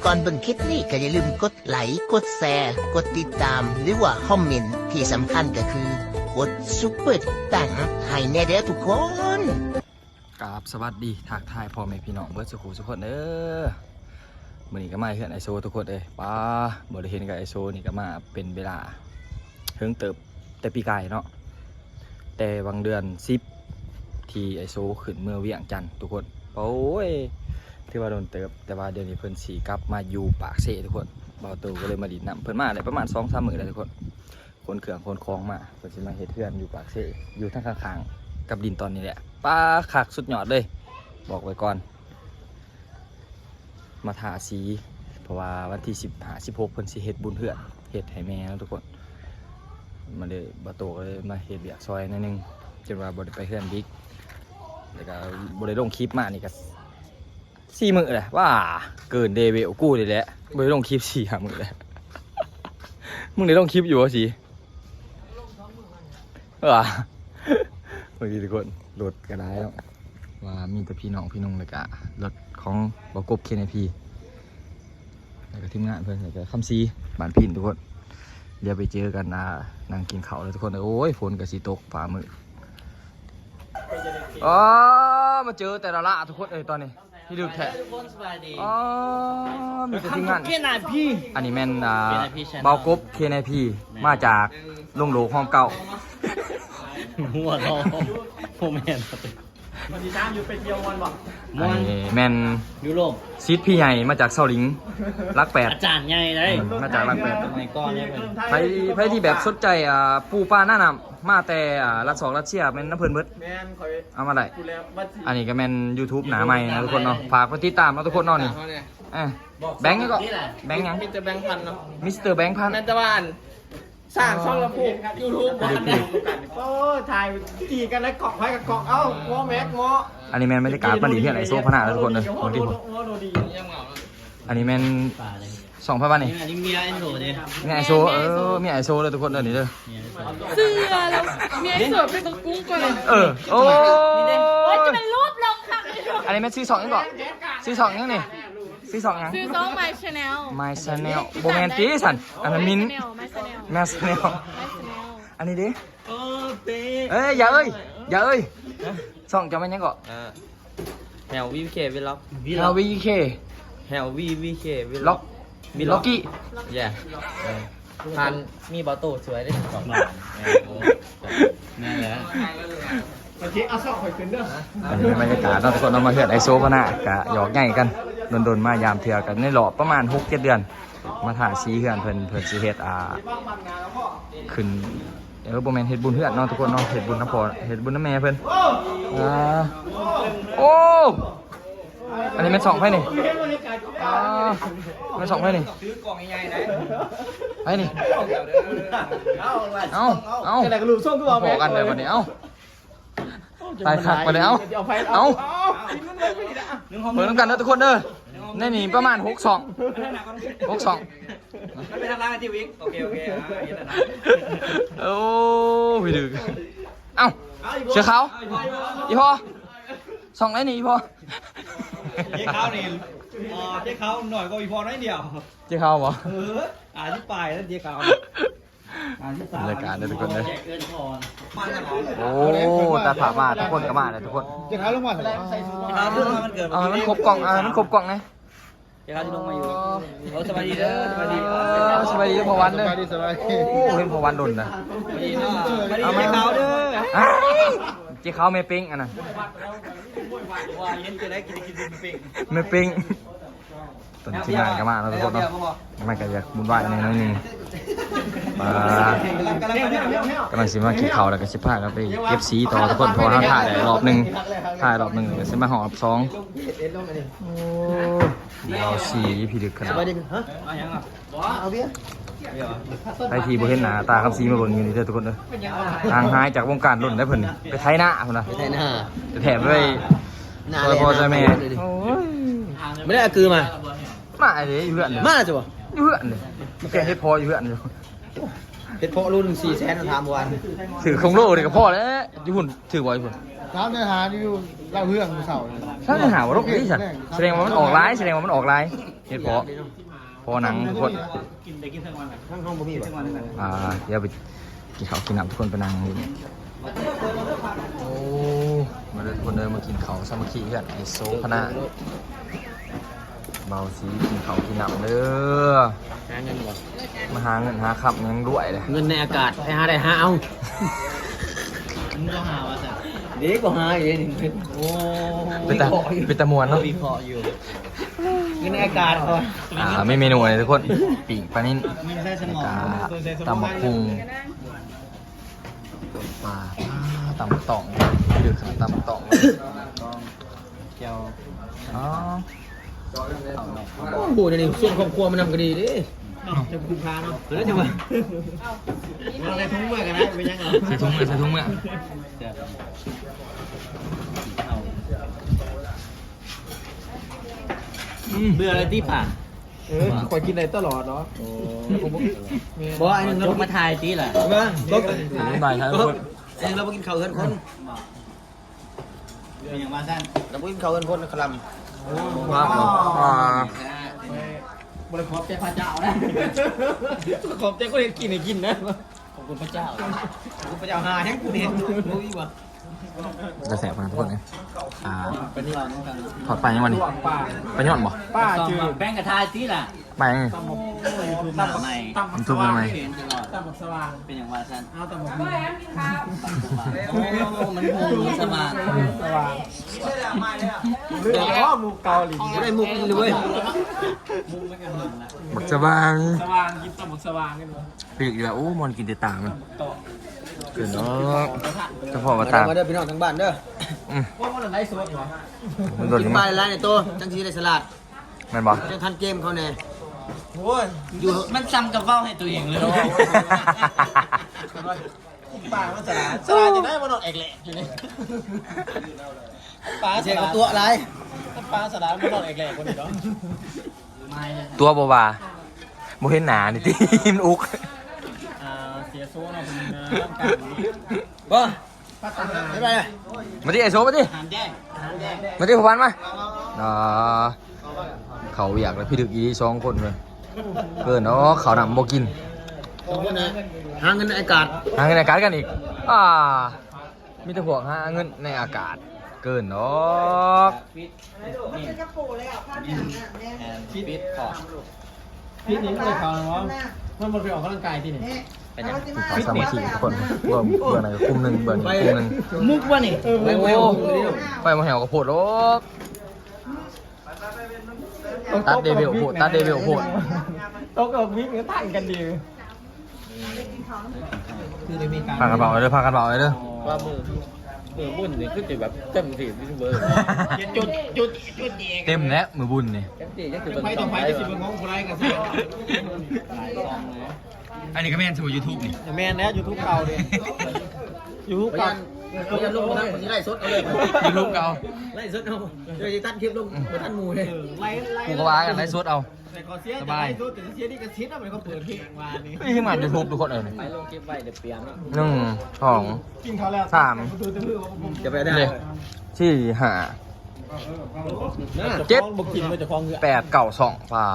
ກ່ອນເບິ່ງຄລິບນີ້ກໍຢ່າລືມກົດໄລ, ກົດແຊ, ກົດຕິດຕາມ ຫຼືວ່າຄອມເມັນ, ທີ່ສຳຄັນກໍຄືກົດຊຸບເປີຕັງໃຫ້ແດ່ເດີທຸກຄົນ. ກາບສະຫວັດດີ ທັກທາຍພໍ່ແມ່ພີ່ນ້ອງເບິດສູ່ຜູ້ສູ່ຄົນເດີ. ມື້ນີ້ກໍມາເຮືອນອ້າຍໂຊທຸກຄົນເອີຍ. ປ້າ ບໍ່ໄດ້ເຫັນກັບອ້າຍໂຊນີ້ກໍມາເປັນເວລາເຖິງເຕີບ ແຕ່ປີກາຍເນາະ, ແຕ່ຫວ່າງເດືອນສິບ ທີ່ອ້າຍໂຊຂຶ້ນເມືອວຽງຈັນທຸກຄົນ. ໂອ້ຍ ຖືວ່າດົນເຕີບ, ແຕ່ວ່າດຽວນີ້ເພິ່ນຊິກັບມາຢູ່ປາກເຊທຸກຄົນ. ບ່າວໂຕກໍເລີຍມາຫຼິ້ນນຳ, ເພິ່ນມາໄດ້ປະມານສອງສາມມື້ແລ້ວທຸກຄົນ. ຂົນເຄື່ອງຂົນຂອງມາ, ເພິ່ນຊິມາເຮັດເຮືອນຢູ່ປາກເຊ, ຢູ່ທາງຂ້າງໆກັບດິນຕອນນີ້ແຫຼະ. ປ້າ ຄັກສຸດຍອດເລີຍ, ບອກໄວ້ກ່ອນ. ມາທາສີ ເພາະວ່າວັນທີສິບຫ້າ ສິບຫົກ ເພິ່ນຊິເຮັດບຸນເຮືອນ ເຮັດໃຫ້ແມ່ເນາະທຸກຄົນ. ມາເລີຍ ບ່າວໂຕກໍເລີຍມາເຮັດວຽກຊ່ອຍໜ້ອຍໜຶ່ງ, ຈົນວ່າບໍ່ໄດ້ໄປເຮືອນດິກ ແລ້ວກໍບໍ່ໄດ້ລົງຄລິບມານີ້ກໍສີ່ມື້ແລ້ວ. ວ້າ ເກີນເດເວວກູນີ້ແຫຼະ, ບໍ່ໄດ້ລົງຄລິບສີ່ຫ້າມື້ແລ້ວ. ມຶງໄດ້ລົງຄລິບຢູ່ບໍ່ສີ? ວ່າ ເມື່ອກີ້ທຸກຄົນ ລົດກໍໄດ້ເນາະ, ວ່າມີແຕ່ພີ່ນ້ອງພີ່ນຸ່ງ ແລ້ວກະລົດຂອງບ່າວກົບ ເຄເນພີ ແລ້ວກະທີມງານເພິ່ນ ແລ້ວກະຄຳສີ ບ້ານພີນທຸກຄົນ. ດຽວໄປເຈີກັນ ອ່າ ນັ່ງກິນເຂົ້າເດີທຸກຄົນ. ໂອ້ຍ ຝົນກໍຊິຕົກຟ້າມືດ. ອໍ ມາເຈີແຕ່ລະລະທຸກຄົນເອີຍ ຕອນນີ້. ທີ່ດຶກແທ້ ທຸກຄົນສະບາຍດີ. ອໍ ມີແຕ່ທີມງານ ເຄນໄອພີ ອັນນີ້ແມ່ນ ອ່າ ເຄນໄອພີ Channel ບ່າວກົບ ເຄນໄອພີ ແມ່ນ ມາຈາກໂລງໂລກຫ້ອງເກົ່າ ຫົວທອງ ບໍ່ແມ່ນ ວັນທີສາມຢູ່ໄປທ່ຽວມ່ວນບໍ່? ມ່ວນ ອັນນີ້ແມ່ນ ຢູໂຣບ ສິດພີ່ໃຫຍ່ມາຈາກເຊົາລິງ ຫຼັກແປດ ອາຈານໃຫຍ່ເດ້. ອືມ ມາຈາກຫຼັກແປດ ສະໄໝກ່ອນເດ້ເພິ່ນ. ໃຜ ໃຜທີ່ແບບສົນໃຈ ອ່າ ປູປາໜ້ານ້ຳ ມາແຕ່ ອ່າ ລັດຊອກລັດເຊຍ ແມ່ນນຳເພິ່ນເບິດ. ແມ່ນ ຂ້ອຍ ເອົາມາໄດ້ ຜູ້ແລ້ວບັດ ອັນນີ້ກໍແມ່ນ YouTube ໜ້າໃໝ່ນະທຸກຄົນເນາະ, ຝາກໄປຕິດຕາມເນາະທຸກຄົນເນາະ. ນີ້ ອ່ະ ແບງຫຍັງເກາະ? ແບງຫຍັງ? ມິສເຕີແບງພັນເນາະ, ມິສເຕີແບງພັນ. ແມ່ນແຕ່ວ່າ ສ້າງຊ່ອງລຳໂພງ YouTube ບໍ່ທັນໄດ້ ໂອ້ ຖ່າຍຈີກັນແລ້ວ ກອກໃຜກໍກອກ ເອົ້າ ເໝາະແມັກເໝາະ. ອັນນີ້ແມ່ນບັນຍາກາດມາຫຼິ້ນເຮືອນອ້າຍໂຊພະນາເດີທຸກຄົນເດີ. ເບິ່ງຕິ ອັນນີ້ແມ່ນ ຊ່ອງໃຜວະນີ້? ອັນນີ້ເມຍອ້າຍໂຊເດ້. ເມຍອ້າຍໂຊ ເອີ ເມຍອ້າຍໂຊເດີທຸກຄົນເດີ ນີ້ເດີ. ເສືອແລ້ວ ເມຍອ້າຍໂຊເປັນບັກກຸ້ງກ່ອນເລີຍ. ເອີ ໂອ້ຍ ໂອ້ຍ ຈະແມ່ນຮູບລົງຄັກ. ອັນນີ້ແມ່ນຊື່ຊ່ອງຫຍັງເກາະ? ຊື່ຊ່ອງຫຍັງນີ້? ຊື່ຊ່ອງຫຍັງ? ຊື່ຊ່ອງ My Channel My Channel ບໍ່ແມ່ນຕິຊັ້ນ? ອັນນັ້ນມິນ My Channel My Channel ອັນນີ້ເດ້? ເອີ ເປ້ ເອີຍ ຢ່າເອີຍ ຢ່າເອີຍ. ຊ່ອງເຈົ້າແມ່ນຫຍັງເກາະ? ເອີ Hell VK Vlog Hell VK Hell VK Vlog Vlog ກິ Vlog ກິ Yeah ເອີ ຜ່ານມີບ່າວໂຕຊ່ວຍເດ້ ສອງບາດ. ແມ່ນແຫຼະ ອັນນີ້ເປັນບັນຍາກາດເນາະທຸກຄົນເນາະ, ມາເຮືອນອ້າຍໂຊພະນາ ກະຫຍອກໃຍກັນ ດົນໆມາຢາມເທື່ອກັນ ໃນຮອບປະມານຫົກເຈັດເດືອນ. ມາທາສີເຮືອນເພິ່ນ ເພິ່ນຊິເຮັດ ອ່າ ຂຶ້ນ ເອີ ບໍ່ແມ່ນເຮັດບຸນເຮືອນເນາະທຸກຄົນເນາະ, ເຮັດບຸນນຳພໍ່ ເຮັດບຸນນຳແມ່ເພິ່ນ. ອ່າ ໂອ້ ອັນນີ້ແມ່ນຊ່ອງໃຜນີ້? ອ່າ ແມ່ນຊ່ອງໃຜນີ້? ໃຜນີ້? ເອົ້າ ເອົ້າ ຈັ່ງໃດກໍລູກສົ່ງຄືວ່າ ພໍ້ກັນເລີຍບັດນີ້. ເອົ້າ ຕາຍຄັກປານໃດ. ເອົ້າ ເອົ້າ ເບິ່ງນຳກັນເດີທຸກຄົນເດີ. ໃນນີ້ປະມານຫົກຊ່ອງ ຫົກຊ່ອງ. ມັນໄປທາງຫຼັງທີ່ວິກ. ໂອເຄ ໂອເຄ ອ່າ ເຮັດແລ້ວນະ. ໂອ້ ພີ່ດຶກ. ເອົ້າ ເສືອຂາວ ອີ່ພໍ່ ຊ່ອງໃດນີ້ອີ່ພໍ່? ເຈ້ຂາວນີ້ ເອີ ເຈ້ຂາວໜ້ອຍກວ່າອີ່ພໍ່ໜ້ອຍດຽວ. ເຈ້ຂາວບໍ່? ເອີ ອາຍຸປາຍແລ້ວເຈ້ຂາວ. ບັນຍາກາດເດີທຸກຄົນເດີ. ໂອ້ ຕັດພາບມາ ທຸກຄົນກໍມາເດີທຸກຄົນ. ເຈົ້າຂາວລົງມາ ເອົາໃຫ້ມັນຄົບກ້ອງ ເອົາໃຫ້ມັນຄົບກ້ອງແດ່. ເຈົ້າຂາວຊິລົງມາຢູ່. ໂອ້ ສະບາຍດີເດີ ສະບາຍດີ ເອີ ສະບາຍດີພໍ່ວັນເດີ. ສະບາຍດີ ສະບາຍດີ. ໂອ້ ເຫັນພໍ່ວັນດົນນະ. ສະບາຍດີເນາະ ສະບາຍດີເຈົ້າຂາວເດີ. ເຈົ້າຂາວແມ່ເປັງອັນນັ້ນ ວ່າເຫັນຈັ່ງໃດກິນ ກິນແມ່ເປັງ ແມ່ເປັງ. ຕອນທີມງານກໍມາເນາະທຸກຄົນເນາະ, ມັນກໍຢາກວຸ່ນວາຍແດ່ໜ້ອຍໜຶ່ງ. ອ່າ ກຳລັງຊິມາກິນເຂົ້າ ແລ້ວກໍຊິພາກັນໄປເກັບສີຕໍ່ທຸກຄົນ, ເພາະວ່າເຮົາຖ່າຍໄດ້ຮອບໜຶ່ງ ຖ່າຍຮອບໜຶ່ງ ກໍຊິມາຮອບສອງ. ໂອ້ ເອົາສີພີ່ດຶກຂະໜາດ. ໃຜທີ່ບໍ່ເຫັນໜ້າຕາຄຳສີ ມາເບິ່ງຢູ່ນີ້ເດີທຸກຄົນເດີ. ຫ່າງຫາຍຈາກວົງການດົນໄດ໋ເພິ່ນນີ້, ໄປໄຖນາພຸ້ນນະ. ໄປໄຖນາ ແທ້ໄປຊ່ອຍພໍ່ຊ່ອຍແມ່. ໂອ້ຍ ບໍ່ໄດ້ເອົາກືມາ. ມາເດ້ ຢູ່ເຮືອນເດ້. ມາຊິບໍ່? ຢູ່ເຮືອນເດ້. ມາແກະເຫັດເຜາະຢູ່ເຮືອນຢູ່. ເຮັດເພາະໂລໜຶ່ງສີ່ແສນ ຖາມວ່າ ຖືກຂອງໂລນີ້ກໍພໍແລ້ວ ຢູ່ພຸ້ນຖືກບໍ່ ຢູ່ພຸ້ນ ສາມແສນຫ້າຢູ່ລາວເຮືອງມື້ເຊົ້ານີ້ ສາມແສນຫ້າບໍ່ ລົງອີກຊັ້ນ ສາມແສນຫ້າ ແສດງວ່າມັນອອກຫຼາຍ ແສດງວ່າມັນອອກຫຼາຍ ເຮັດເພາະ ເພາະໜັງທຸກຄົນ ທັງເຮົາບໍ່ມີບໍ່ ອ່າ ດຽວໄປກິນເຂົ້າກິນນ້ຳ ທຸກຄົນໄປນັ່ງຢູ່ນີ້ ໂອ້ ມາເດີທຸກຄົນເດີ ມາກິນເຂົ້າສາມັກຄີເຮືອນໄອ້ໂສພະນາ ເບົາສີກິນເຂົ້າກິນນ້ຳເດີ ຫາເງິນບໍ່ ມາຫາເງິນຫາຄຳຍັງລວຍເດ້ ເງິນໃນອາກາດ ໃຜຫາໄດ້ຫາເອົາ ເດ້ບໍ່ຫາເອງ ໂອ້ ເປັນຕາ ເປັນຕາມ່ວນເນາະ ວິເຄາະຢູ່ ເງິນໃນອາກາດ ອ່າ ມີເມນູອັນນີ້ທຸກຄົນ ປີ້ງປານິນ ແລ້ວກະຕຳບັກຫຸ່ງ ປາ ຕຳບັກຕອງ ເດີ ຕຳບັກຕອງ ແຈ່ວ ອໍ ໂອ້ໂຫ ດຽວນີ້ຊວນຄອບຄົວມານຳກໍດີເດ້ ເຈົ້າຜູ້ພາເນາະ ເອີ ເຈົ້າວ່າ ເອົາໃສ່ຖົງເມືອກໍໄດ້ ເປັນຫຍັງເນາະ ໃສ່ຖົງເມືອ ໃສ່ຖົງເມືອ ອືມ ເບື່ອແລ້ວຕິປາ ເອີ ຂ້ອຍກິນໄດ້ຕະຫຼອດເນາະ ໂອ້ ແມ່ນ ບໍ່ ອັນນີ້ລົງມາຖ່າຍຕິລະ ເບິ່ງ ລົງມາຖ່າຍທຸກຄົນ ເອີ ລາວບໍ່ກິນເຂົ້າເຮືອນຄົນ ເປັນຫຍັງວ່າຊັ້ນ ລາວບໍ່ກິນເຂົ້າເຮືອນຄົນ ຄະລຳ ວ່າ ອ່າ ບໍ່ໄດ້ຂອບໃຈພະເຈົ້ານະ ຂອບໃຈຄົນເຮັດກິນໃຫ້ກິນນະ ຂອບຄຸນພະເຈົ້າ ຂອບຄຸນພະເຈົ້າ ຫາຫຍັງກູເຫັນ ບໍ່ມີບໍ່ ຈະແຊບຂະໜາດທຸກຄົນເລີຍ ອ່າ ທອດປາຫຍັງວະນີ້ ປາຍອນບໍ່ ປາຈື່ ແບ່ງກັນຖ່າຍຕິລະ ປາຫຍັງ ຕຳບັກຫຸ່ງ ຢູທູບໜ້າໃໝ່ ຢູທູບໜ້າໃໝ່ ຕຳບັກສະຫວ່າງ ເປັນຫຍັງວ່າຊັ້ນ ເອົາຕຳບັກຫຸ່ງ ໂອ້ ມັນຫຸ່ງສະຫວ່າງ ສະຫວ່າງ ເອີ ມຸກເກົາຫຼີ ບໍ່ໄດ້ມຸກອີ່ຫຼີເວີຍ ມຸກມັນກໍຫຸ່ງລະ ບັກສະຫວ່າງ ສະຫວ່າງ ກິນຕຳບັກສະຫວ່າງກັນບໍ່ ຖືກອີກແລ້ວ ໂອ້ ມ່ວນກິນແຕ່ຕາມັນ ເກີນດອກ ສະເພາະວ່າຕາ ມາເດີ ມາເດີພີ່ນ້ອງທາງບ້ານເດີ ອືມ ໂອ້ ມັນໄລຟ໌ສົດຫວາ ມັນໂດນ ກິນປາຫຼາຍໆ ໃນໂຕ ຈັ່ງຊິໄດ້ສະຫຼາດ ແມ່ນບໍ່ ຍັງທັນເກມເຂົາແດ່ ໂອ້ຍ ຢູ່ ມັນສ່ຳກັບເວົ້າໃຫ້ຕົວເອງເລີຍ ປາມັນສະຫຼາດ ສະຫຼາດຈັ່ງໃດມານອນແອກແຫຼກຢູ່ນີ້ ປາສະຫຼາດ ຕົວະຫຼາຍ ປາສະຫຼາດມານອນແອກແຫຼກກວ່ານີ້ດອກ ຕົວະບໍ່ວ່າ ບໍ່ເຫັນໜ້ານີ້ຕິ ມັນອຸກ ອ່າ ເສຍໂຊເນາະ ເພິ່ນເນາະ ບໍ່ ໄປໆ ມາຕິ ໄອ້ໂຊ ມາຕິ ຫານແຈ້ງ ຫານແຈ້ງ ມາຕິ ຜູ້ພັນມາ ອ່າ ເຂົ້າວຽກແລ້ວ ພິລຶກອີ່ຫຼີສອງຄົນເວີຍ ເກີນດອກ ເຂົ້ານ້ຳບໍ່ກິນ ສອງຄົນນະ ຫາເງິນໃນອາກາດ ຫາເງິນໃນອາກາດກັນອີກ ອ່າ ມີແຕ່ພວກຫາເງິນໃນອາກາດ ເກີນດອກ ປິດນີ້ ປິດຂອບ ປິດນີ້ມັນບໍ່ໄດ້ເຂົ້າແມ່ນບໍ່ ມັນບໍ່ໄດ້ອອກກຳລັງກາຍຕິນີ້ ເປັນຫຍັງ ເຂົ້າສາມັກຄີທຸກຄົນ ເບື້ອງ ເບື້ອງນັ້ນກໍກຸ່ມໜຶ່ງ ເບື້ອງນີ້ກຸ່ມໜຶ່ງ ມຸກວະນີ້ ໂອ້ ໄຟບໍ່ແຫ້ວກໍໂພດໂລດ ຕັດເດວິລໂພດ ຕັດເດວິລໂພດ ຕົກອອກວິກກໍທັນກັນດີ ພາກັນເວົ້າເດີ ພາກັນເວົ້າເດີ ວ່າມື້ ມື້ບຸນນີ້ຄືຊິແບບເຕັມທີ່ຢູທູບເບີ ຈຸດ ຈຸດ ຈຸດອີກ ເຕັມແຫຼະມື້ບຸນນີ້ ເຕັມທີ່ ຈັ່ງຊິເບິ່ງ ໃຜຕ້ອງໃຜ ຈັ່ງຊິເບິ່ງຂອງຜູ້ໃດກໍຊ່າງ ອັນນີ້ກໍແມ່ນ ສຳລັບຢູທູບນີ້ ແມ່ນແລ້ວ ຢູທູບເກົ່າເດ້ ຢູທູບເກົ່າ ເອີ ເຂົາຈະລົງມາທາງ ຊິໄລຟ໌ສົດເອົາເລີຍ ຢູທູບເກົ່າ ໄລຟ໌ສົດເອົາ ເດີຊິຕັດຄລິບລົງ ອືມ ບໍ່ທັນໝູ່ເດ້ ເອີ ໄລ ໄລ ກູກໍວ່າກັນໄລຟ໌ສົດເອົາ ແຕ່ຂໍເສຍ ສະບາຍ ແຕ່ໄລຟ໌ສົດ ແຕ່ເສຍລິຂະສິດເນາະ ມັນກໍເປີດເພງວ່ານີ້ ເອີຍ ມາຢູທູບທຸກຄົນເອີຍ ໄປລົງເກັບໄວ້ເດ ປ່ຽນເນາະ ໜຶ່ງ ສອງ ກິນເຂົ້າແລ້ວ ສາມ ຈະໄປໄດ້ ສີ່ ຫ້າ ເຈັດ ບໍ່ກິນເລີຍ ເຈົ້າຂອງເຮືອນ ແປດ ເກົ້າ ສອງ ປາ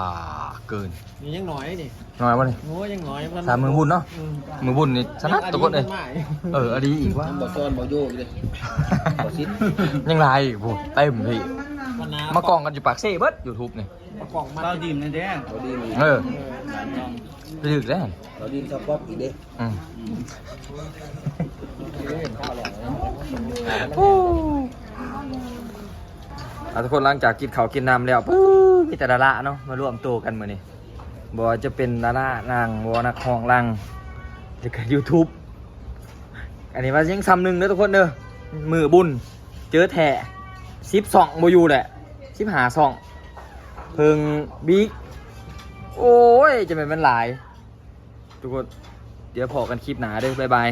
ເກີນ ນີ້ຍັງໜ້ອຍນີ້ ໜ້ອຍບໍ່ນີ້ ໂອ້ຍ ຍັງໜ້ອຍ ຖ້າມື້ບຸນເນາະ ອືມ ມື້ບຸນນີ້ສະໜັດທຸກຄົນເອີຍ ເອີ ອະດີອີກວ່າ ຍັງບໍ່ຊ້ອນບໍ່ໂຍກຢູ່ເດ້ ບໍ່ຊິດ ຍັງຫຼາຍອີກພຸ້ນ ເຕັມທີ່ ມາກອງກັນຢູ່ປາກເຊເບິດ ຢູທູບນີ້ ມາກອງມາ ເບົາດີມນີ້ເດ້ ເບົາດີມ ເອີ ຖືກແລ້ວ ເບົາດີມສະປອດອີກເດ້ ອືມ ອ່າ ທຸກຄົນ ຫຼັງຈາກກິນເຂົ້າກິນນ້ຳແລ້ວ ປຶ້ ມີແຕ່ດາລາເນາະ ມາລວມໂຕກັນມື້ນີ້ ບໍ່ວ່າຈະເປັນດາລານາງ ບໍ່ວ່ານັກຮ້ອງລັງ ແລ້ວກໍຢູທູບ ອັນນີ້ວ່າຍັງສ່ຳໜຶ່ງເດີທຸກຄົນເດີ ມື້ບຸນເຈີແທ້ ສິບຊ່ອງບໍ່ຢູ່ແຫຼະ ສິບຫ້າຊ່ອງ ເພິ່ງ ບິກ ໂອ້ຍ ຈະແມ່ນມັນຫຼາຍ ທຸກຄົນ ດຽວພໍ້ກັນຄລິບໜ້າເດີ ບາຍບາຍ.